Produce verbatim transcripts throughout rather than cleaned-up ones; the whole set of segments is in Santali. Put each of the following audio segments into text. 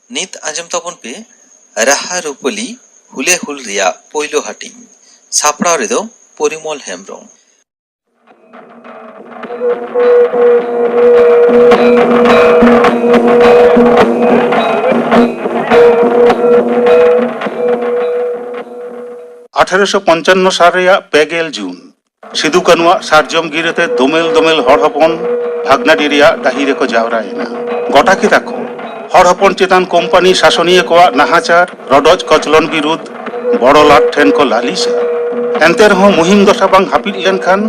ᱱᱤᱛ ᱟᱸᱡᱚᱢ ᱛᱟᱵᱚᱱ ᱯᱮ ᱨᱟᱦᱟ ᱨᱩᱯᱟᱹᱞᱤ ᱦᱩᱞᱮ ᱦᱩᱞ ᱨᱮᱭᱟᱜ ᱯᱳᱭᱞᱳ ᱦᱟᱹᱴᱤᱧ᱾ ᱥᱟᱯᱲᱟᱣ ᱨᱮᱫᱚ ᱯᱚᱨᱤᱢᱚᱞ ᱦᱮᱢᱵᱽᱨᱚᱢ᱾ ᱟᱴᱷᱮᱨᱚᱥᱚ ᱯᱚᱧᱪᱟᱱᱱᱚ ᱥᱟᱞ ᱨᱮᱭᱟᱜ ᱯᱮ ᱜᱮᱞ ᱡᱩᱱ, ᱥᱤᱫᱩ ᱠᱟᱹᱱᱩᱣᱟᱜ ᱥᱟᱨᱡᱚᱢ ᱜᱤᱨᱟᱹᱛᱮ ᱫᱳᱢᱮᱞ ᱫᱳᱢᱮᱞ ᱦᱚᱲ ᱦᱚᱯᱚᱱ ᱵᱷᱟᱜᱽᱱᱟᱰᱤ ᱨᱮᱭᱟᱜ ᱰᱟᱹᱦᱤ ᱨᱮᱠᱚ ᱡᱟᱣᱨᱟᱭᱮᱱᱟ᱾ ᱜᱚᱴᱟ ᱠᱮᱫᱟ ᱠᱚ ᱦᱚᱲ ᱦᱚᱯᱚᱱ ᱪᱮᱛᱟᱱ ᱠᱳᱢᱯᱟᱱᱤ ᱥᱟᱥᱚᱱᱤᱭᱟᱹ ᱠᱚᱣᱟᱜ ᱱᱟᱦᱟᱪᱟᱨ, ᱨᱚᱰᱚᱡ ᱠᱚᱪᱞᱚᱱ ᱵᱤᱨᱩᱫᱽ ᱵᱚᱲᱚ ᱞᱟᱴ ᱴᱷᱮᱱ ᱠᱚ ᱞᱟᱹᱞᱤᱥᱟ᱾ ᱮᱱᱛᱮ ᱨᱮᱦᱚᱸ ᱢᱩᱦᱤᱢ ᱫᱚᱥᱟ ᱵᱟᱝ ᱦᱟᱹᱯᱤᱫ ᱞᱮᱱᱠᱷᱟᱱ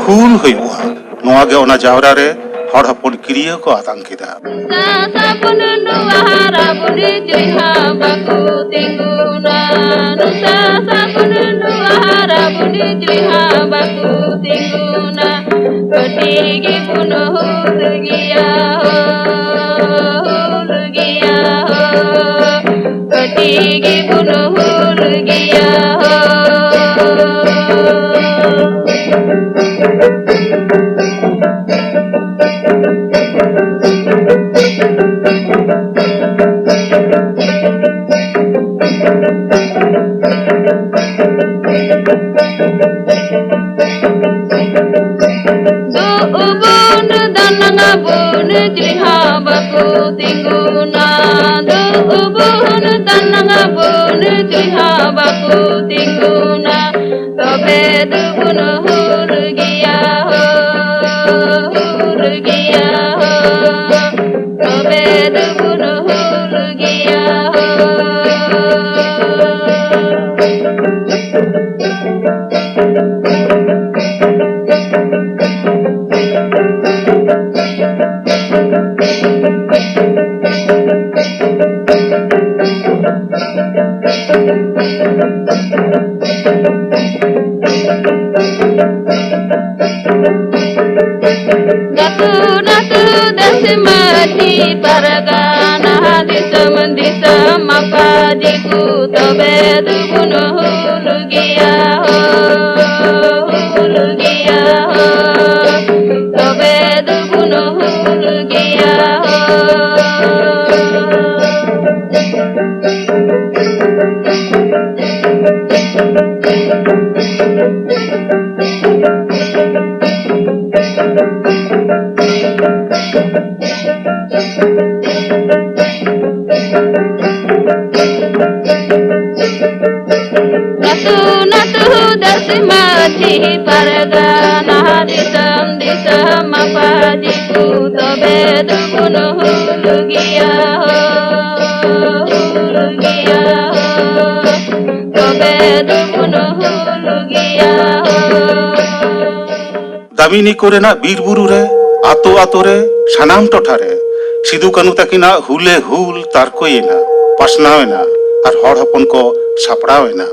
ᱦᱩᱞ ᱦᱩᱭᱩᱜᱼᱟ, ᱱᱚᱣᱟ ᱜᱮ ᱚᱱᱟ ᱡᱟᱣᱨᱟ ᱨᱮ ᱦᱚᱲ ᱦᱚᱯᱚᱱ ᱠᱤᱨᱤᱭᱟᱹ ᱠᱚ ᱟᱛᱟᱝ ᱠᱮᱫᱟ᱾ ᱥᱟᱥᱟᱵᱚᱱ ᱱᱚᱣᱟ ᱦᱟᱨᱟ ᱵᱩᱰᱷᱤ ᱪᱩᱭᱦᱟ ᱵᱟᱠᱚ ᱛᱤᱸᱜᱩᱱᱟ᱾ ᱱᱩᱥᱟ ᱥᱟᱵᱚᱱ ᱱᱚᱣᱟ ᱦᱟᱨᱟ ᱵᱩᱰᱷᱤ ᱪᱩᱭᱦᱟ ᱵᱟᱠᱚ ᱛᱤᱸᱜᱩᱱᱟ᱾ ᱠᱟᱹᱴᱤᱡ ᱜᱮᱵᱚᱱ ᱦᱩᱞ ᱜᱮᱭᱟ ᱦᱳ, ᱦᱩᱞ ᱜᱮᱭᱟ ᱦᱳ᱾ ᱠᱟᱹᱴᱤᱡ ᱜᱮᱵᱚᱱ ᱦᱩᱞ ᱜᱮᱭᱟ ᱦᱳ᱾ ᱫᱩᱜ ᱵᱚᱱ ᱫᱟᱱᱟᱝ ᱵᱚᱱ ᱪᱩᱭᱦᱟ ᱵᱟᱠᱚ ᱛᱤᱸᱜᱩᱱᱟ᱾ ᱫᱩᱜ ᱵᱚᱱ ᱫᱟᱱᱟᱝ ᱵᱚᱱ ᱪᱩᱭᱦᱟ ᱵᱟᱠᱚ ᱛᱤᱸᱜᱩᱱᱟ᱾ ᱛᱚᱵᱮ ᱫᱚᱵᱚᱱ ᱦᱩᱞ ᱜᱮᱭᱟ ᱦᱳ, ᱦᱩᱞ ᱜᱮᱭᱟ ᱦᱳ᱾ ᱛᱚᱵᱮ ᱫᱚᱵᱚᱱ ᱦᱩᱞ ᱜᱮᱭᱟ ᱦᱳ᱾ ᱟᱹᱛᱩ ᱟᱹᱛᱩ ᱫᱮᱥ ᱢᱟᱹᱡᱷᱤ ᱯᱟᱨᱜᱟᱱᱟ, ᱫᱤᱥᱚᱢ ᱫᱤᱥᱚᱢ ᱢᱟᱯᱟᱡᱤ ᱠᱚ, ᱛᱚᱵᱮ ᱫᱚᱵᱚᱱ ᱦᱩᱞ ᱜᱮᱭᱟ ᱦᱳ, ᱦᱩᱞ ᱜᱮᱭᱟ ᱦᱳ, ᱛᱚᱵᱮ ᱫᱚᱵᱚᱱ ᱦᱩᱞ ᱜᱮᱭᱟ ᱦᱳ᱾ ᱯᱟᱨᱜᱟᱱᱟ ᱫᱤᱥᱚᱢ ᱫᱤᱥᱚᱢ ᱢᱟᱯᱟᱡᱤ ᱠᱚ ᱛᱚᱵᱮ ᱫᱚᱵᱚᱱ ᱦᱩᱞ ᱜᱮᱭᱟ ᱦᱳ, ᱦᱩᱞ ᱜᱮᱭᱟ ᱦᱳ, ᱛᱚᱵᱮ ᱫᱚᱵᱚᱱ ᱦᱩᱞ ᱜᱮᱭᱟ ᱦᱳ᱾ ᱫᱟᱢᱤᱱᱤ ᱠᱚᱨᱮᱱᱟᱜ ᱵᱤᱨ ᱵᱩᱨᱩ ᱨᱮ, ᱟᱛᱳ ᱟᱛᱳ ᱨᱮ, ᱥᱟᱱᱟᱢ ᱴᱚᱴᱷᱟ ᱨᱮ ᱥᱤᱫᱩ ᱠᱟᱹᱱᱩ ᱛᱟᱹᱠᱤᱱᱟᱜ ᱦᱩᱞᱮ ᱦᱩᱞ ᱛᱟᱨᱠᱚᱭᱮᱱᱟ, ᱯᱟᱥᱱᱟᱣ ᱮᱱᱟ ᱟᱨ ᱦᱚᱲ ᱦᱚᱯᱚᱱ ᱠᱚ ᱥᱟᱯᱲᱟᱣ ᱮᱱᱟ᱾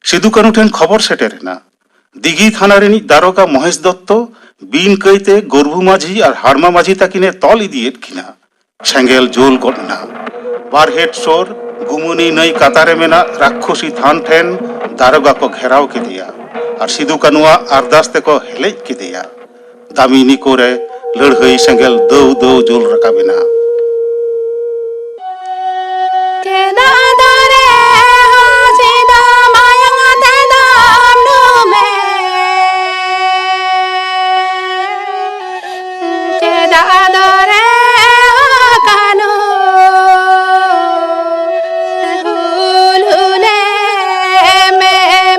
ᱥᱤᱫᱩ ᱠᱟᱹᱱᱩ ᱴᱷᱮᱱ ᱠᱷᱚᱵᱚᱨ ᱥᱮᱴᱮᱨ ᱮᱱᱟ, ᱫᱤᱜᱷᱤ ᱛᱷᱟᱱᱟ ᱨᱤᱱᱤᱡ ᱫᱟᱨᱚᱜᱟ ᱢᱚᱦᱮᱥ ᱫᱚᱛᱛᱚ ᱵᱤᱱ ᱠᱟᱹᱭᱛᱮ ᱜᱚᱨᱵᱷᱩ ᱢᱟᱹᱡᱷᱤ ᱟᱨ ᱦᱟᱲᱢᱟ ᱢᱟᱹᱡᱷᱤ ᱛᱟᱹᱠᱤᱱᱮ ᱛᱚᱞ ᱤᱫᱤᱭᱮᱫ ᱠᱤᱱᱟ᱾ ᱥᱮᱸᱜᱮᱞ ᱡᱩᱞ ᱜᱚᱫ ᱮᱱᱟ᱾ ᱵᱟᱨᱦᱮᱴ ᱥᱳᱨ ᱜᱩᱢᱩᱱᱤ ᱱᱟᱹᱭ ᱠᱟᱛᱟᱨᱮ ᱢᱮᱱᱟᱜ ᱨᱟᱠᱠᱷᱚᱥᱤ ᱛᱷᱟᱱ ᱴᱷᱮᱱ ᱫᱟᱨᱚᱜᱟ ᱠᱚ ᱜᱷᱮᱨᱟᱣ ᱠᱮᱫᱮᱭᱟ ᱟᱨ ᱥᱤᱫᱩ ᱠᱟᱹᱱᱩᱣᱟᱜ ᱟᱨᱫᱟᱥ ᱛᱮᱠᱚ ᱦᱮᱞᱮᱡ ᱠᱮᱫᱮᱭᱟ᱾ ᱫᱟᱢᱤᱱᱤ ᱠᱚᱨᱮ ᱞᱟᱹᱲᱦᱟᱹᱭ ᱥᱮᱸᱜᱮᱞ ᱫᱟᱹᱣ ᱫᱟᱹᱣ ᱡᱩᱞ ᱨᱟᱠᱟᱵ ᱮᱱᱟ᱾ ᱪᱮᱫᱟᱜ ᱫᱚᱨᱮ ᱦᱚᱸ ᱪᱮᱫᱟᱜ ᱢᱟᱭᱟᱝ ᱛᱮᱫᱚᱢ ᱰᱩᱵᱮ? ᱪᱮᱫᱟᱜ ᱫᱚᱨᱮ ᱦᱚᱸ ᱠᱟᱱᱩ ᱦᱩᱞ ᱦᱩᱞᱮ ᱢᱮ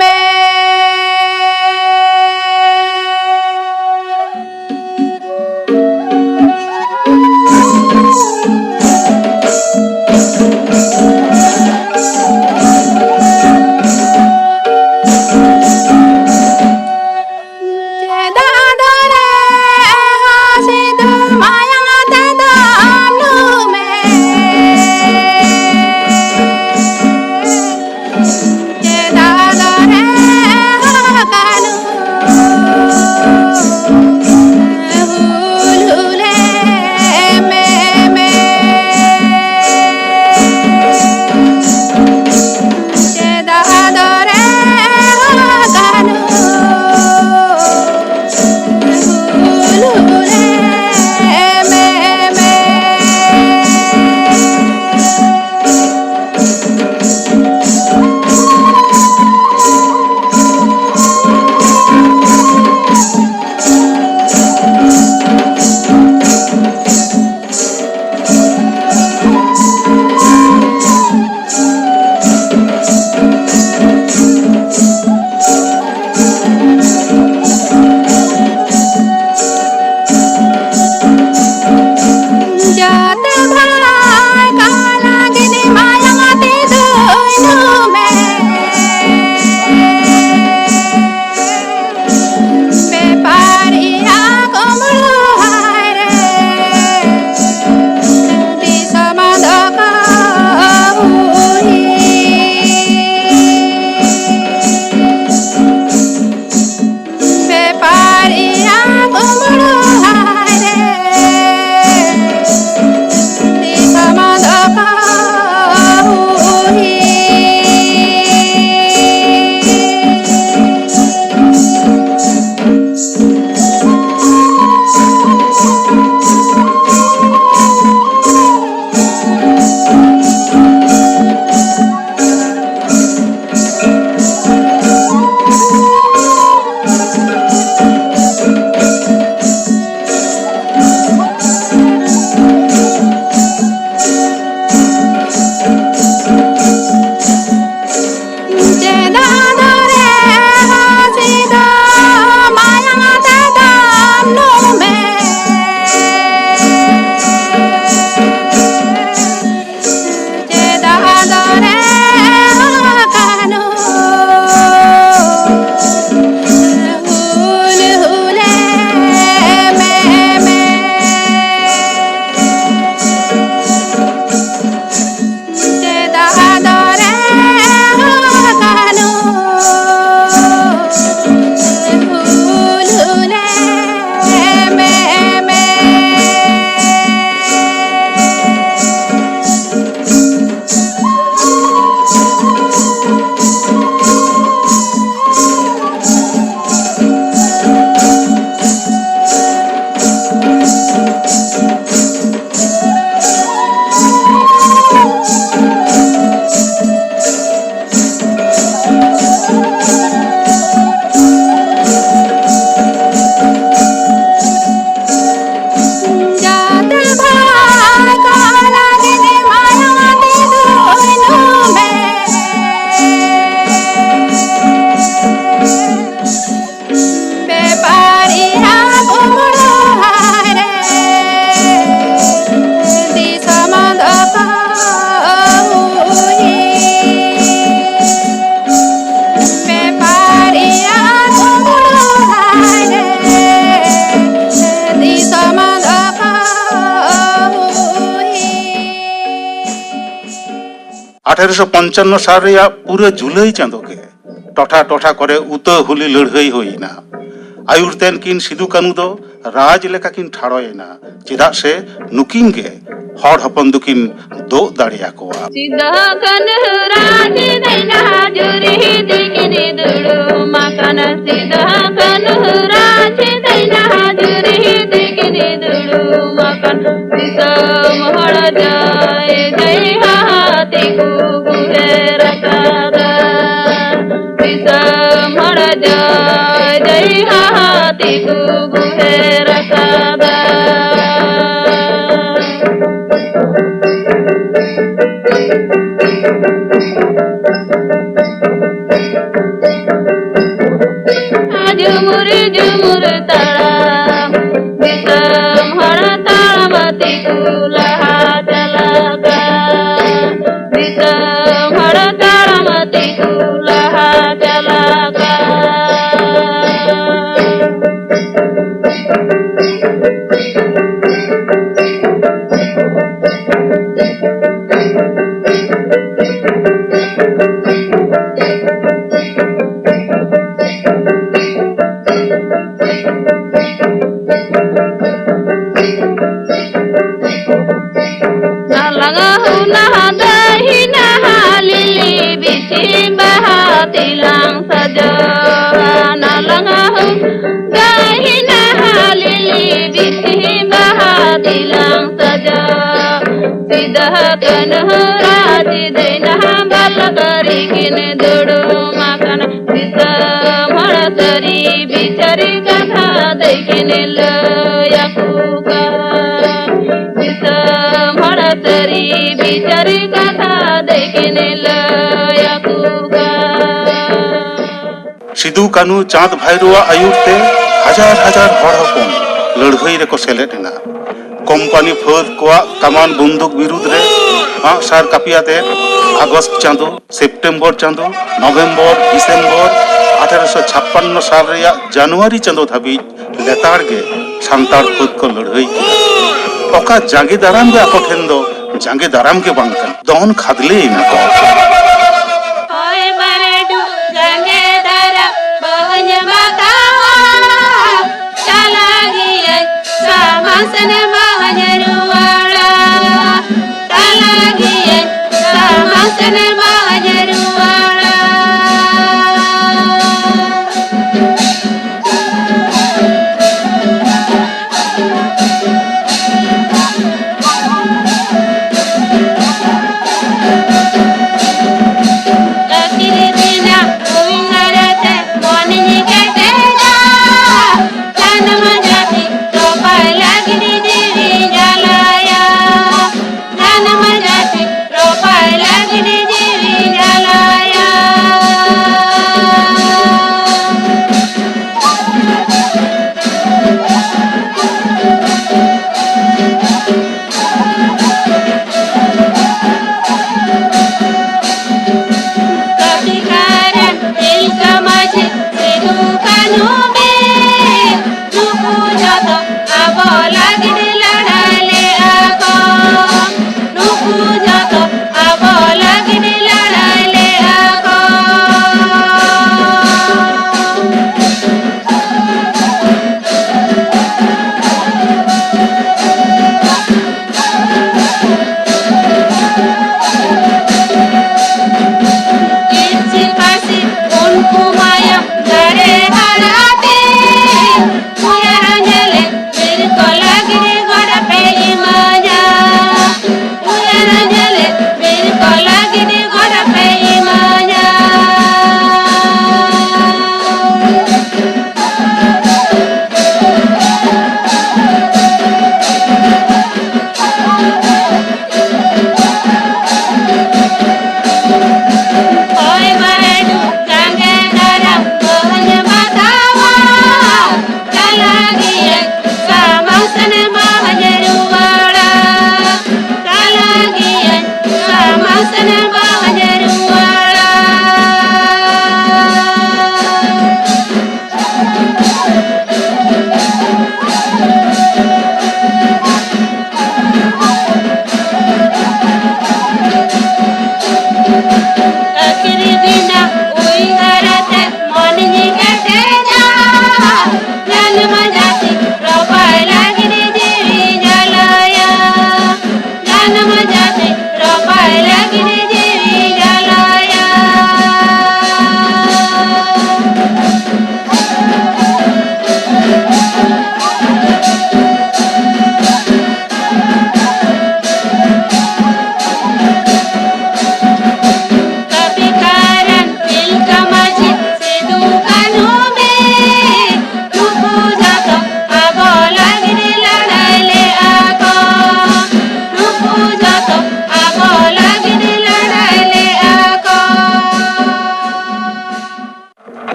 ᱢᱮ? ᱟᱴᱷᱮᱨᱚᱥᱚ ᱯᱚᱧᱪᱟᱱᱱᱚ ᱥᱟᱞ ᱨᱮᱭᱟᱜ ᱯᱩᱨᱟᱹ ᱡᱩᱞᱟᱭ ᱪᱟᱸᱫᱚ ᱜᱮ ᱴᱚᱴᱷᱟ ᱴᱚᱴᱷᱟ ᱠᱚᱨᱮ ᱩᱛᱟᱹ ᱦᱩᱞᱤ ᱞᱟᱹᱲᱦᱟᱹᱭ ᱦᱩᱭ ᱮᱱᱟ᱾ ᱟᱹᱭᱩᱨ ᱛᱮᱱ ᱠᱤᱱ ᱥᱤᱫᱩ ᱠᱟᱹᱱᱩ ᱫᱚ ᱨᱟᱡᱽ ᱞᱮᱠᱟ ᱠᱤᱱ ᱴᱷᱟᱲᱚᱭᱮᱱᱟ, ᱪᱮᱫᱟᱜ ᱥᱮ ᱱᱩᱠᱤᱱ ᱜᱮ ᱦᱚᱲ ᱦᱚᱯᱚᱱ ᱫᱚᱠᱤᱱ ᱫᱳᱜ ᱫᱟᱲᱮᱭᱟᱠᱚᱣᱟ᱾ ᱥᱤᱫᱩ ᱠᱟᱹᱱᱦᱩ ᱨᱟᱡᱽ ᱫᱟᱹᱭᱱᱟ ᱡᱩᱨᱤ ᱛᱮᱠᱤᱱ ᱫᱩᱲᱩᱵ ᱟᱠᱟᱱᱟ᱾ ᱥᱤᱫᱩ ᱠᱟᱹᱱᱦᱩ ᱨᱟᱡᱽ ᱫᱟᱹᱭᱱᱟ ᱡᱩᱨᱤ ᱛᱮᱠᱤᱱ ᱫᱩᱲᱩᱵ ᱟᱠᱟᱱᱟ᱾ ᱫᱤᱥᱚᱢ ᱦᱚᱲ ᱡᱟᱭ ᱡᱟᱭ ᱦᱟᱦᱟᱛᱤ ᱠᱚ ᱜᱩᱦᱮᱨ ᱟᱠᱟᱫᱟ᱾ ᱫᱤᱥᱚᱢ ᱦᱚᱲ ᱡᱟᱭ ᱡᱟᱭ ᱦᱟᱦᱟᱛᱤ ᱠᱚ ᱜᱩᱦᱮᱨ ᱟᱠᱟᱫᱟ᱾ ᱡᱩᱢᱩᱨ ᱡᱩᱢᱩᱨ ᱛᱟᱲᱟᱢ, ᱫᱤᱥᱚᱢ ᱦᱚᱲ ᱛᱟᱲᱟᱢ ᱛᱮᱠᱚ ᱞᱟᱦᱟ ᱪᱟᱞᱟᱜ ᱠᱟᱱ᱾ ᱫᱤᱥᱚᱢ ᱦᱚᱲ ᱛᱟᱲᱟᱢ ᱛᱮᱠᱚ ᱞᱟᱦᱟ ᱪᱟᱞᱟᱜ ᱠᱟᱱ᱾ ᱱᱟᱞᱟᱝ ᱦᱩᱱᱟ ᱫᱟᱹᱦᱤᱱᱟ ᱞᱤᱞᱤ ᱵᱤᱪᱷᱤ ᱵᱟᱦᱟ ᱛᱤᱞᱟᱝ ᱥᱟᱡᱟᱣᱟ᱾ ᱱᱟᱞᱟᱝ ᱦᱩᱱᱟ ᱫᱟᱹᱦᱤᱱᱟ ᱞᱤᱞᱤ ᱵᱤᱪᱷᱤ ᱵᱟᱦᱟ ᱛᱤᱞᱟᱝ ᱥᱟᱡᱟᱣᱟ᱾ ᱥᱤᱫᱟᱹ ᱠᱟᱹᱱᱦᱩ ᱨᱟᱡᱽ ᱫᱟᱹᱭᱱᱟ ᱵᱟᱞᱟ ᱠᱟᱹᱨᱤ ᱠᱤᱱ ᱫᱩᱲᱩᱢ ᱟᱠᱟᱱᱟ᱾ ᱫᱤᱥᱚᱢ ᱦᱚᱲ ᱥᱟᱹᱨᱤ ᱵᱤᱪᱟᱹᱨᱤ ᱠᱟᱛᱷᱟ ᱫᱟᱹᱭ ᱠᱤᱱ ᱞᱟᱹᱭ ᱟᱠᱚ ᱠᱟᱱ᱾ ᱫᱤᱥᱚᱢ ᱦᱚᱲ ᱥᱟᱹᱨᱤ ᱵᱤᱪᱟᱹᱨᱤ ᱠᱟᱛᱷᱟ ᱫᱟᱹᱭ ᱠᱤᱱ ᱞᱟᱹᱭ ᱟᱠᱚ ᱠᱟᱱ᱾ ᱥᱤᱫᱩ ᱠᱟᱹᱱᱦᱩ ᱪᱟᱸᱫᱽ ᱵᱷᱟᱭᱨᱳᱣᱟᱜ ᱟᱹᱭᱩᱨ ᱛᱮ ᱦᱟᱡᱟᱨ ᱦᱟᱡᱟᱨ ᱦᱚᱲ ᱦᱚᱯᱚᱱ ᱞᱟᱹᱲᱦᱟᱹᱭ ᱨᱮᱠᱚ ᱥᱮᱞᱮᱫ ᱮᱱᱟ᱾ ᱠᱳᱢᱯᱟᱱᱤ ᱯᱷᱟᱹᱫ ᱠᱚᱣᱟᱜ ᱠᱟᱢᱟᱱ ᱵᱚᱱᱫᱩᱠ ᱵᱤᱨᱩᱫᱽ ᱨᱮ ᱟᱜ ᱥᱟᱨ ᱠᱟᱹᱯᱤ ᱟᱛᱮ ᱟᱜᱚᱥᱴ ᱪᱟᱸᱫᱚ, ᱥᱮᱯᱴᱮᱢᱵᱚᱨ ᱪᱟᱸᱫᱚ, ᱱᱚᱵᱷᱮᱢᱵᱚᱨ, ᱰᱤᱥᱮᱢᱵᱚᱨ ᱟᱴᱷᱟᱨᱚᱥᱚ ᱪᱷᱟᱯᱯᱟᱱᱱᱚ ᱥᱟᱞ ᱨᱮᱭᱟᱜ ᱡᱟᱱᱩᱣᱟᱨᱤ ᱪᱟᱸᱫᱚ ᱫᱷᱟᱹᱵᱤᱡ ᱞᱮᱛᱟᱲ ᱜᱮ ᱥᱟᱱᱛᱟᱲ ᱯᱷᱟᱹᱫ ᱠᱚ ᱞᱟᱹᱲᱦᱟᱹᱭ ᱠᱮᱫᱟ᱾ ᱚᱠᱟ ᱡᱟᱸᱜᱮ ᱫᱟᱨᱟᱢ ᱜᱮ ᱟᱠᱚ ᱴᱷᱮᱱ ᱫᱚ ᱡᱟᱸᱜᱮ ᱫᱟᱨᱟᱢ ᱜᱮ ᱵᱟᱝ ᱠᱟᱱᱟ, ᱫᱚᱱ ᱠᱷᱟᱫᱽᱞᱮ ᱮᱱᱟ ᱠᱚ᱾ ᱦᱚᱭ ᱵᱟᱹᱨᱰᱩ ᱡᱟᱸᱜᱮ ᱫᱟᱨᱟᱢ ᱵᱟᱹᱧ ᱵᱟᱛᱟᱣᱟ, ᱪᱟᱞᱟᱜ ᱜᱤᱭᱟᱹᱧ ᱥᱟᱢᱟᱝ ᱥᱮᱱ ᱵᱟᱹᱧ ᱨᱩᱣᱟᱹᱲᱟ, ᱪᱟᱞᱟᱜ ᱜᱤᱭᱟᱹᱧ ᱥᱟᱢᱟᱝ ᱥᱮᱱ ᱵᱟᱹᱧ ᱨᱩᱣᱟᱹᱲᱟ᱾ ᱟᱹᱠᱤᱞ ᱨᱮᱱᱟᱜ ᱩᱭᱦᱟᱹᱨ ᱛᱮ ᱢᱚᱱᱮᱧ ᱠᱮᱴᱮᱡᱟ, ᱥᱟᱱᱟᱢ ᱡᱟᱹᱛᱤ ᱛᱚᱯᱟ ᱞᱟᱹᱜᱤᱫ ᱡᱤᱣᱤ ᱡᱟᱞᱟ᱾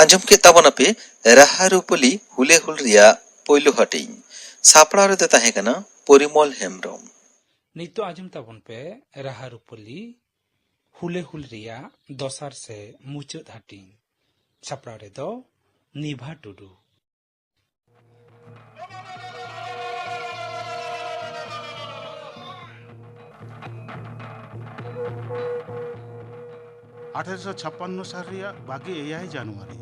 ᱟᱸᱡᱚᱢ ᱠᱮᱫ ᱛᱟᱵᱚᱱᱟᱯᱮ ᱨᱟᱦᱟ ᱨᱩᱯᱟᱹᱞᱤ ᱦᱩᱞᱮ ᱦᱩᱞ ᱨᱮᱭᱟᱜ ᱯᱳᱭᱞᱳ ᱦᱟᱹᱴᱤᱧ᱾ ᱥᱟᱯᱲᱟᱣ ᱨᱮᱫᱚ ᱛᱟᱦᱮᱸ ᱠᱟᱱᱟ ᱯᱚᱨᱤᱢᱚᱞ ᱦᱮᱢᱵᱨᱚᱢ᱾ ᱱᱤᱛᱚᱜ ᱟᱸᱡᱚᱢ ᱛᱟᱵᱚᱱ ᱯᱮ ᱨᱟᱦᱟ ᱨᱩᱯᱟᱹᱞᱤ ᱦᱩᱞᱮ ᱦᱩᱞ ᱨᱮᱭᱟᱜ ᱫᱚᱥᱟᱨ ᱥᱮ ᱢᱩᱪᱟᱹᱫ ᱦᱟᱹᱴᱤᱧ᱾ ᱥᱟᱯᱲᱟᱣ ᱨᱮᱫᱚ ᱱᱤᱵᱷᱟ ᱴᱩᱰᱩ᱾ ᱟᱴᱷᱮᱨᱚᱥᱚ ᱪᱷᱟᱯᱯᱟᱱᱱᱚ ᱥᱟᱞ ᱨᱮᱭᱟᱜ ᱵᱟᱜᱮ ᱮᱭᱟᱭ ᱡᱟᱱᱩᱣᱟᱨᱤ,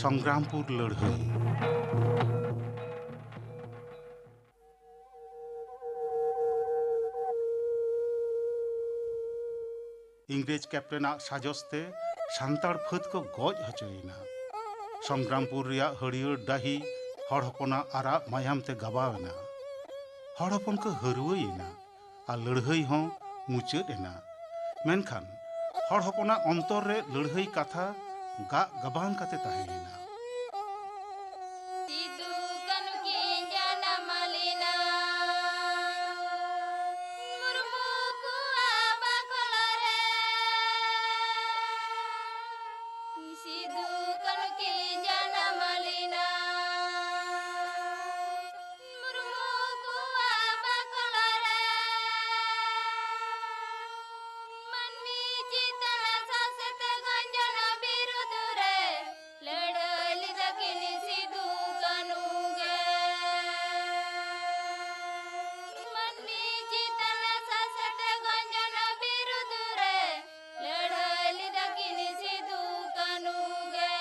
ᱥᱚᱝᱜᱨᱟᱢᱯᱩᱨ ᱞᱟᱹᱲᱦᱟᱹᱭ᱾ ᱤᱝᱨᱮᱡᱽ ᱠᱮᱯᱴᱮᱱᱟᱜ ᱥᱟᱡᱚᱥ ᱛᱮ ᱥᱟᱱᱛᱟᱲ ᱯᱷᱟᱹᱫ ᱠᱚ ᱜᱚᱡ ᱦᱚᱪᱚᱭᱮᱱᱟ᱾ ᱥᱚᱝᱜᱨᱟᱢᱯᱩᱨ ᱨᱮᱭᱟᱜ ᱦᱟᱹᱨᱭᱟᱹᱲ ᱰᱟᱹᱦᱤ ᱦᱚᱲ ᱦᱚᱯᱚᱱᱟᱜ ᱟᱨᱟᱜ ᱢᱟᱭᱟᱢ ᱛᱮ ᱜᱟᱵᱟᱣ ᱮᱱᱟ᱾ ᱦᱚᱲ ᱦᱚᱯᱚᱱ ᱠᱚ ᱦᱟᱹᱨᱣᱟᱹᱭᱮᱱᱟ ᱟᱨ ᱞᱟᱹᱲᱦᱟᱹᱭ ᱦᱚᱸ ᱢᱩᱪᱟᱹᱫ ᱮᱱᱟ᱾ ᱢᱮᱱᱠᱷᱟᱱ ᱦᱚᱲ ᱦᱚᱯᱚᱱᱟᱜ ᱚᱱᱛᱚᱨ ᱨᱮ ᱞᱟᱹᱲᱦᱟᱹᱭ ᱠᱟᱛᱷᱟ ᱜᱟᱜ ᱜᱟᱵᱟᱱ ᱠᱟᱛᱮ ᱛᱟᱦᱮᱸ ᱞᱮᱱᱟ᱾ ᱥᱤᱫᱩ ᱠᱟᱹᱱᱦᱩ ᱠᱤᱱ ᱡᱟᱱᱟᱢ ᱞᱮᱱᱟ ᱢᱩᱨᱢᱩ ᱠᱚᱣᱟᱜ ᱵᱟᱠᱷᱳᱞ ᱨᱮ᱾ ᱥᱤᱫᱩ ᱠᱟᱹᱱᱦᱩ ᱠᱤᱱ ᱡᱟᱱᱟᱢ ᱞᱮᱱᱟ ᱢᱩᱨᱢᱩ ᱠᱚᱣᱟᱜ ᱵᱟᱠᱷᱳᱞ ᱨᱮ᱾ ᱢᱟᱹᱱᱢᱤ ᱪᱮᱛᱟᱱ ᱥᱟᱥᱮᱛ ᱜᱚᱸᱡᱚᱱ ᱵᱤᱨᱩᱫᱷ ᱨᱮ ᱞᱟᱹᱲᱦᱟᱹᱭ ᱞᱮᱫᱟ ᱠᱤᱱ ᱥᱤᱫᱩ ᱠᱟᱹᱱᱦᱩ ᱜᱮ᱾ ᱢᱟᱹᱱᱢᱤ ᱪᱮᱛᱟᱱ ᱥᱟᱥᱮᱛ ᱜᱚᱸᱡᱚᱱ ᱵᱤᱨᱩᱫᱷ ᱨᱮ ᱞᱟᱹᱲᱦᱟᱹᱭ ᱞᱮᱫᱟ ᱠᱤᱱ ᱥᱤᱫᱩ ᱠᱟᱹᱱᱦᱩ ᱜᱮ᱾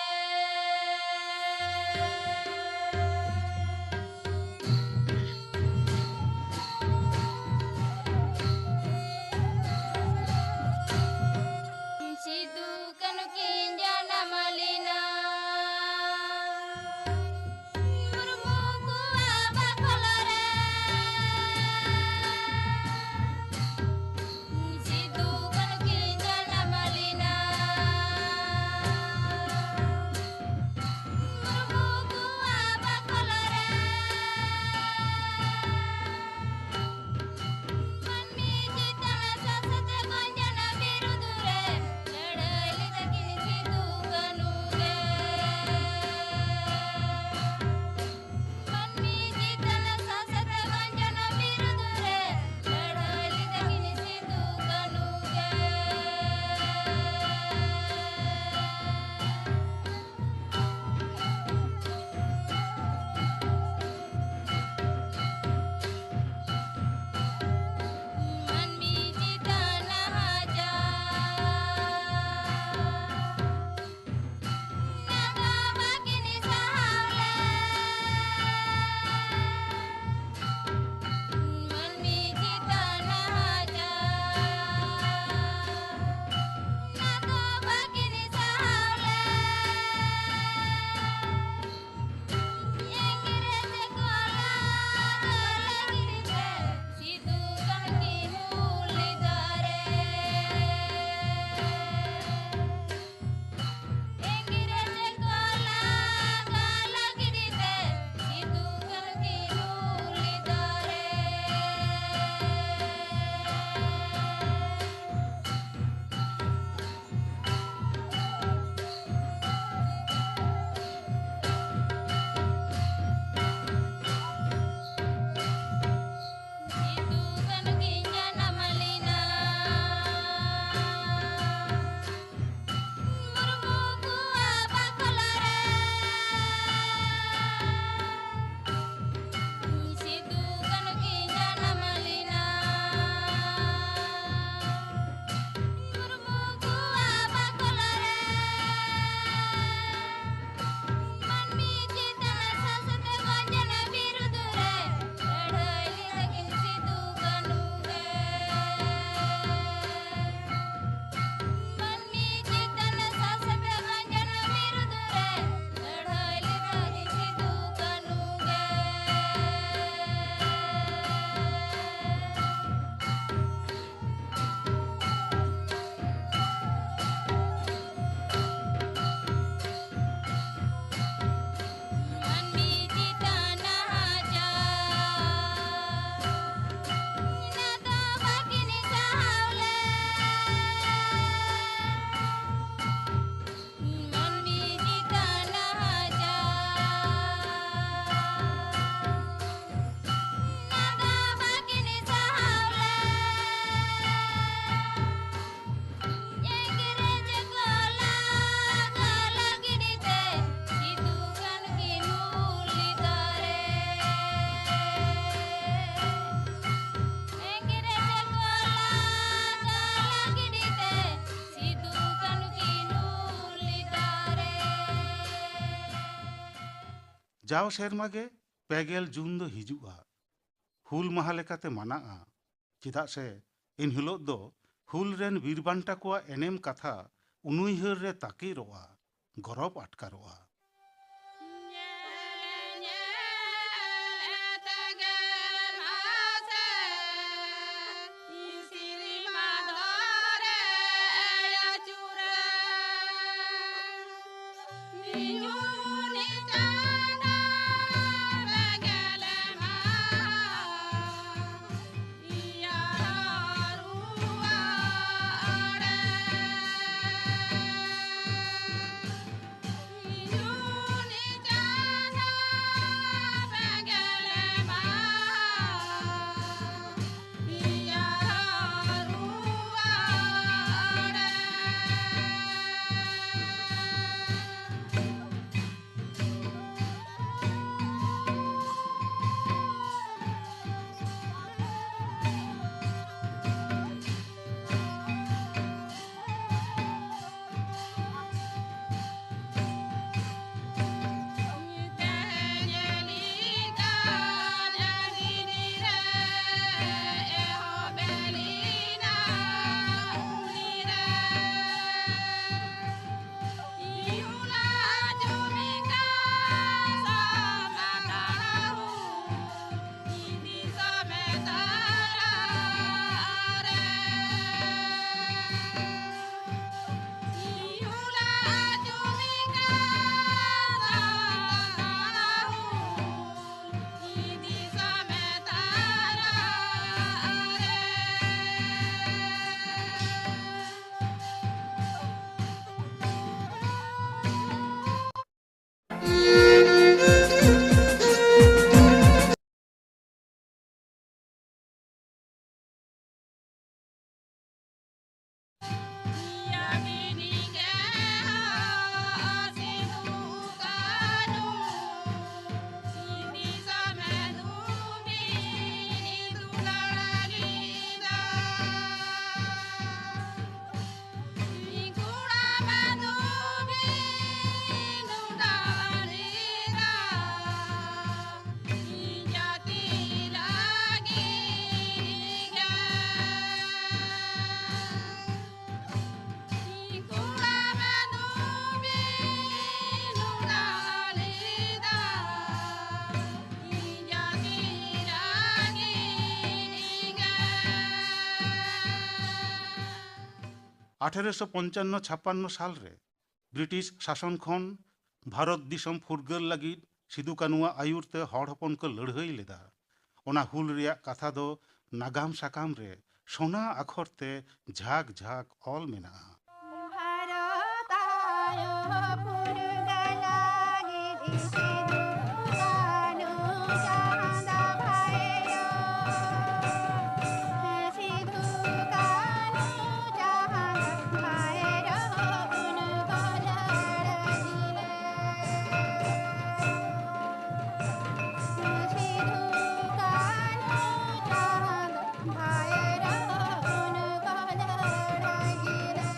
ᱡᱟᱣ ᱥᱮᱨᱢᱟ ᱜᱮ ᱯᱮ ᱜᱮᱞ ᱡᱩᱱ ᱫᱚ ᱦᱤᱡᱩᱜᱼᱟ, ᱦᱩᱞ ᱢᱟᱦᱟ ᱞᱮᱠᱟᱛᱮ ᱢᱟᱱᱟᱜᱼᱟ᱾ ᱪᱮᱫᱟᱜ ᱥᱮ ᱮᱱ ᱦᱤᱞᱳᱜ ᱫᱚ ᱦᱩᱞ ᱨᱮᱱ ᱵᱤᱨ ᱵᱟᱱᱴᱟ ᱠᱚᱣᱟᱜ ᱮᱱᱮᱢ ᱠᱟᱛᱷᱟ ᱩᱱᱩᱭᱦᱟᱹᱨ ᱨᱮ ᱛᱟᱠᱮᱨᱚᱜᱼᱟ, ᱜᱚᱨᱚᱵ ᱟᱴᱠᱟᱨᱚᱜᱼᱟ᱾ ᱟᱴᱷᱮᱨᱚᱥᱚ ᱯᱚᱧᱪᱟᱱᱱᱚ ᱪᱷᱟᱯᱟᱱᱱᱚ ᱥᱟᱞ ᱨᱮ ᱵᱨᱤᱴᱤᱥ ᱥᱟᱥᱚᱱ ᱠᱷᱚᱱ ᱵᱷᱟᱨᱚᱛ ᱫᱤᱥᱚᱢ ᱯᱷᱩᱨᱜᱟᱹᱞ ᱞᱟᱹᱜᱤᱫ ᱥᱤᱫᱩ ᱠᱟᱹᱱᱩᱣᱟᱜ ᱟᱹᱭᱩᱨ ᱛᱮ ᱦᱚᱲ ᱦᱚᱯᱚᱱ ᱠᱚ ᱞᱟᱹᱲᱦᱟᱹᱭ ᱞᱮᱫᱟ᱾ ᱚᱱᱟ ᱦᱩᱞ ᱨᱮᱭᱟᱜ ᱠᱟᱛᱷᱟ ᱫᱚ ᱱᱟᱜᱟᱢ ᱥᱟᱠᱟᱢ ᱨᱮ ᱥᱚᱱᱟ ᱟᱠᱷᱚᱨ ᱛᱮ ᱡᱷᱟᱠ ᱡᱷᱟᱠ ᱚᱞ ᱢᱮᱱᱟᱜᱼᱟ᱾ ᱵᱷᱟᱨᱚᱛ ᱟᱭᱳ ᱯᱷᱩᱨᱜᱟᱹᱞ ᱞᱟᱹᱜᱤᱫ ᱥᱤᱫᱩ ᱠᱟᱹᱱᱩ ᱪᱟᱸᱫ ᱵᱷᱟᱭᱨᱳ, ᱥᱤᱫᱩ ᱠᱟᱹᱱᱩ ᱪᱟᱸᱫ ᱵᱷᱟᱭᱨᱳ ᱩᱱᱠᱩ ᱞᱟᱹᱲᱦᱟᱹᱭ ᱞᱮᱫ᱾ ᱥᱤᱫᱩ ᱠᱟᱹᱱᱩ ᱪᱟᱸᱫ ᱵᱷᱟᱭᱨᱳ ᱩᱱᱠᱩ ᱞᱟᱹᱲᱦᱟᱹᱭ ᱞᱮᱫ᱾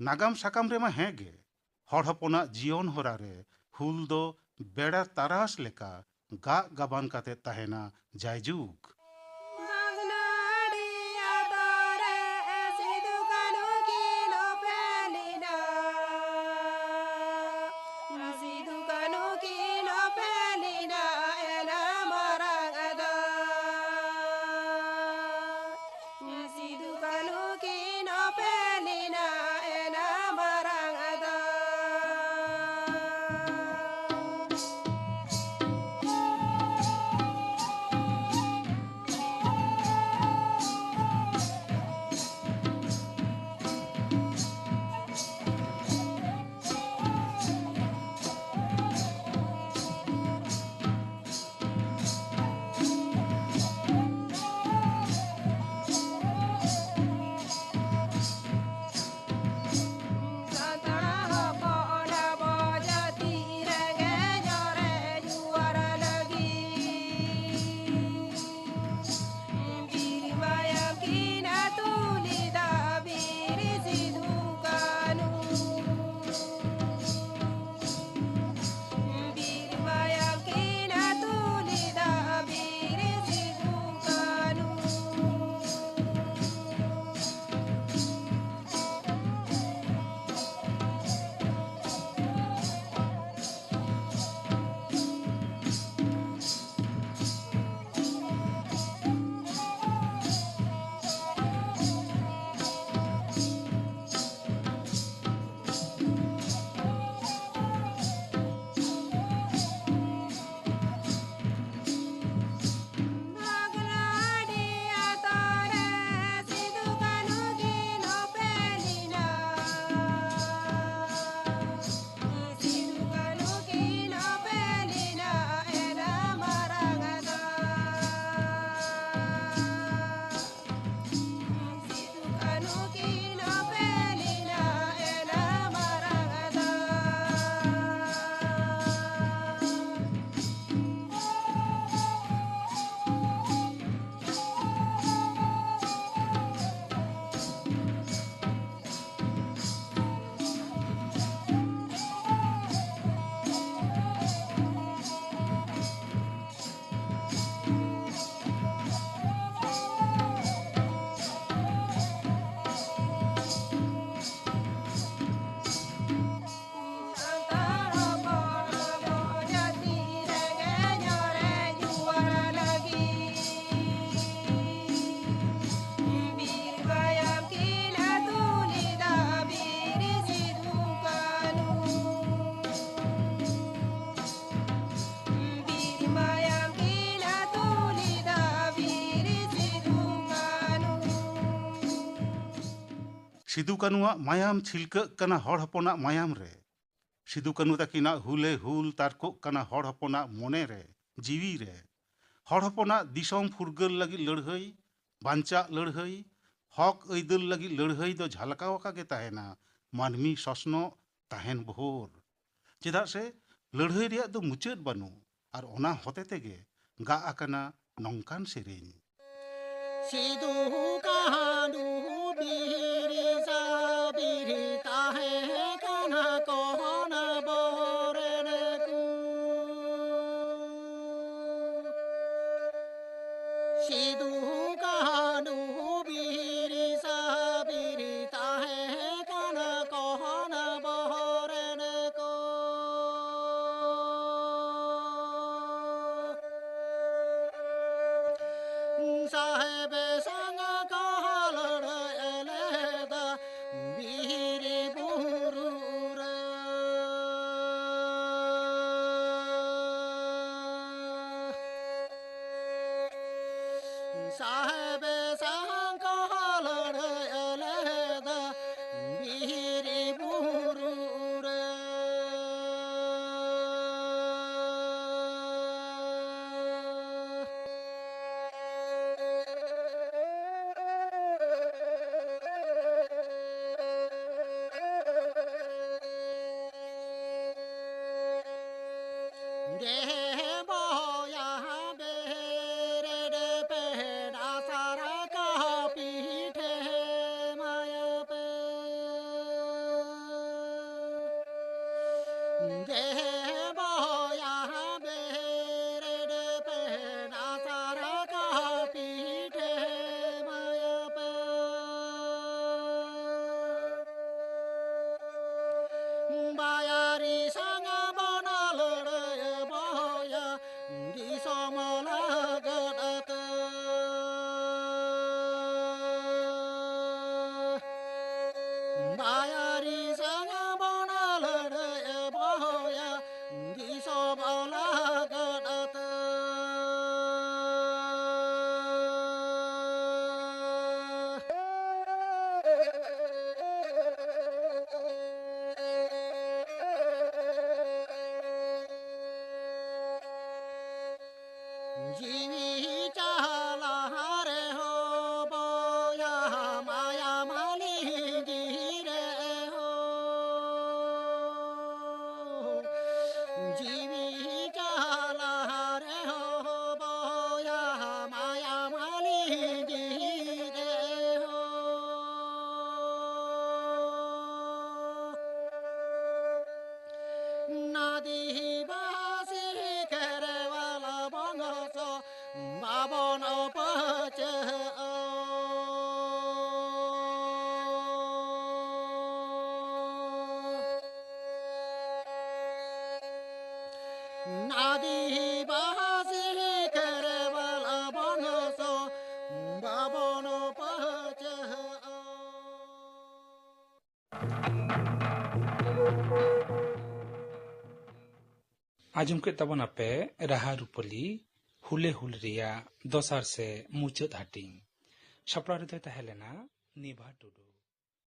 ᱱᱟᱜᱟᱢ ᱥᱟᱠᱟᱢ ᱨᱮᱢᱟ ᱦᱮᱸ ᱜᱮ, ᱦᱚᱲ ᱦᱚᱯᱚᱱᱟᱜ ᱡᱤᱭᱚᱱ ᱦᱚᱨᱟ ᱨᱮ ᱦᱩᱞ ᱫᱚ ᱵᱮᱲᱟ ᱛᱟᱨᱟᱥ ᱞᱮᱠᱟ ᱜᱟᱜ ᱜᱟᱵᱟᱱ ᱠᱟᱛᱮ ᱛᱟᱦᱮᱱᱟ ᱡᱟᱭᱡᱩᱜᱽ᱾ ᱵᱷᱟᱜᱽᱱᱟᱰᱤ ᱟᱛᱳ ᱨᱮ ᱥᱤᱫᱩ ᱠᱟᱹᱱᱦᱩ ᱠᱤᱱ ᱚᱯᱮᱞ ᱮᱱᱟ᱾ ᱥᱤᱫᱩ ᱠᱟᱹᱱᱦᱩ ᱠᱤᱱ ᱚᱯᱮᱞ ᱮᱱᱟ ᱮᱱᱟ ᱢᱟᱨᱟᱝ ᱟᱫᱚ᱾ ᱥᱤᱫᱩ ᱠᱟᱹᱱᱦᱩ ᱠᱤᱱ ᱚᱯᱮᱞ ᱮᱱᱟ ᱮᱱᱟ ᱢᱟᱨᱟᱝ ᱟᱫᱚ᱾ ᱥᱤᱫᱩ ᱠᱟᱹᱱᱩᱣᱟᱜ ᱢᱟᱭᱟᱢ ᱪᱷᱤᱞᱠᱟᱹᱜ ᱠᱟᱱᱟ ᱦᱚᱲ ᱦᱚᱯᱚᱱᱟᱜ ᱢᱟᱭᱟᱢ ᱨᱮ᱾ ᱥᱤᱫᱩ ᱠᱟᱹᱱᱩ ᱛᱟᱹᱠᱤᱱᱟᱜ ᱦᱩᱞᱮ ᱦᱩᱞ ᱛᱟᱨᱠᱚᱜ ᱠᱟᱱᱟ ᱦᱚᱲ ᱦᱚᱯᱚᱱᱟᱜ ᱢᱚᱱᱮ ᱨᱮ, ᱡᱤᱣᱤ ᱨᱮ᱾ ᱦᱚᱲ ᱦᱚᱯᱚᱱᱟᱜ ᱫᱤᱥᱚᱢ ᱯᱷᱩᱨᱜᱟᱹᱞ ᱞᱟᱹᱜᱤᱫ ᱞᱟᱹᱲᱦᱟᱹᱭ, ᱵᱟᱧᱪᱟᱜ ᱞᱟᱹᱲᱦᱟᱹᱭ, ᱦᱚᱠ ᱟᱹᱭᱫᱟᱹᱨ ᱞᱟᱹᱜᱤᱫ ᱞᱟᱹᱲᱦᱟᱹᱭ ᱫᱚ ᱡᱷᱟᱞᱠᱟᱣ ᱟᱠᱟ ᱜᱮ ᱛᱟᱦᱮᱱᱟ ᱢᱟᱹᱱᱢᱤ ᱥᱚᱥᱱᱚᱜ ᱛᱟᱦᱮᱱ ᱵᱷᱳᱨ᱾ ᱪᱮᱫᱟᱜ ᱥᱮ ᱞᱟᱹᱲᱦᱟᱹᱭ ᱨᱮᱭᱟᱜ ᱫᱚ ᱢᱩᱪᱟᱹᱫ ᱵᱟᱹᱱᱩᱜ, ᱟᱨ ᱚᱱᱟ ᱦᱚᱛᱮ ᱛᱮᱜᱮ ᱜᱟᱜ ᱟᱠᱟᱱᱟ ᱱᱚᱝᱠᱟᱱ ᱥᱮᱨᱮᱧ᱾ ᱥᱤᱫᱩ ᱠᱟᱹᱱᱦᱩ ᱵᱤᱨ ᱥᱟᱵᱤᱨ ᱛᱟᱦᱮᱸ ᱠᱟᱱᱟ ᱠᱚ ᱦᱚᱱ ᱵᱚᱨᱮᱱ ᱠᱚ᱾ ᱥᱤᱫᱩ ᱠᱟᱹᱱᱦᱩ ᱵᱤᱨ ᱥᱟᱵᱤᱨ ᱛᱟᱦᱮᱸ ᱠᱟᱱᱟ ᱠᱚ ᱦᱚᱱ ᱵᱚᱨᱮᱱ ᱠᱚ᱾ ᱥᱟᱦᱮᱵ ᱥᱟᱝ ᱠᱚ ᱞᱟᱹᱲᱦᱟᱹᱭ ᱞᱮᱫᱟ ᱵᱤᱨ ᱵᱩᱨᱩ ᱨᱮ᱾ ᱥᱟᱦᱮᱵ ᱥᱟᱝ ᱠᱚ ᱞᱟᱹᱲᱦᱟᱹᱭ ᱞᱮᱫᱟ ᱵᱤᱨ ᱵᱩᱨᱩ ᱨᱮ᱾ ᱜᱮ ᱵᱚᱭᱟ ᱵᱮᱨᱮᱫ ᱯᱮ ᱰᱟᱥᱟᱨ ᱠᱚ ᱯᱤᱴᱷᱟᱹ ᱢᱟᱭᱟ ᱯᱮ᱾ ᱜᱮ ᱵᱚᱭᱟ ᱵᱮᱨᱮᱫ ᱯᱮ ᱰᱟᱥᱟᱨ ᱠᱚ ᱯᱤᱴᱷᱟᱹ ᱢᱟᱭᱟ ᱯᱮ᱾ ᱵᱟᱭᱟᱨᱤ ᱥᱟᱝ ᱵᱚᱱ ᱞᱟᱹᱲᱦᱟᱹᱭ ᱵᱚᱭᱟ᱾ ᱡᱤᱣᱤ ᱪᱟᱞᱟ ᱨᱮᱦᱚᱸ ᱵᱚᱭᱦᱟ ᱢᱟᱭᱟ ᱢᱟᱹᱞᱤ ᱡᱤᱣᱤ ᱨᱮᱦᱚᱸ᱾ ᱡᱤᱣᱤ ᱪᱟᱞᱟ ᱨᱮᱦᱚᱸ ᱵᱚᱭᱦᱟ ᱢᱟᱭᱟ ᱢᱟᱹᱞᱤ ᱡᱤᱣᱤ ᱨᱮᱦᱚᱸ᱾ ᱟᱹᱫᱤᱵᱟᱹᱥᱤ ᱠᱷᱮᱨᱣᱟᱞ ᱵᱚᱝᱥᱚ ᱵᱟᱵᱚᱱ ᱯᱟᱹᱪᱟᱹᱜᱼᱟ᱾ ᱟᱹᱫᱤᱵᱟᱹᱥᱤ ᱠᱷᱮᱨᱣᱟᱞ ᱵᱚᱝᱥᱚ ᱵᱟᱵᱚᱱ ᱯᱟᱹᱪᱟᱹᱜᱼᱟ᱾ ᱟᱸᱡᱚᱢ ᱠᱮᱫ ᱛᱟᱵᱚᱱᱟᱯᱮ ᱨᱟᱦᱟ ᱨᱩᱯᱟᱹᱞᱤ ᱦᱩᱞᱮ ᱦᱩᱞ ᱨᱮᱭᱟᱜ ᱫᱚᱥᱟᱨ ᱥᱮ ᱢᱩᱪᱟᱹᱫ ᱦᱟᱹᱴᱤᱧ᱾ ᱥᱟᱯᱲᱟᱣ ᱨᱮᱫᱚᱭ ᱛᱟᱦᱮᱸ ᱞᱮᱱᱟ ᱱᱤᱵᱷᱟ ᱴᱩᱰᱩ᱾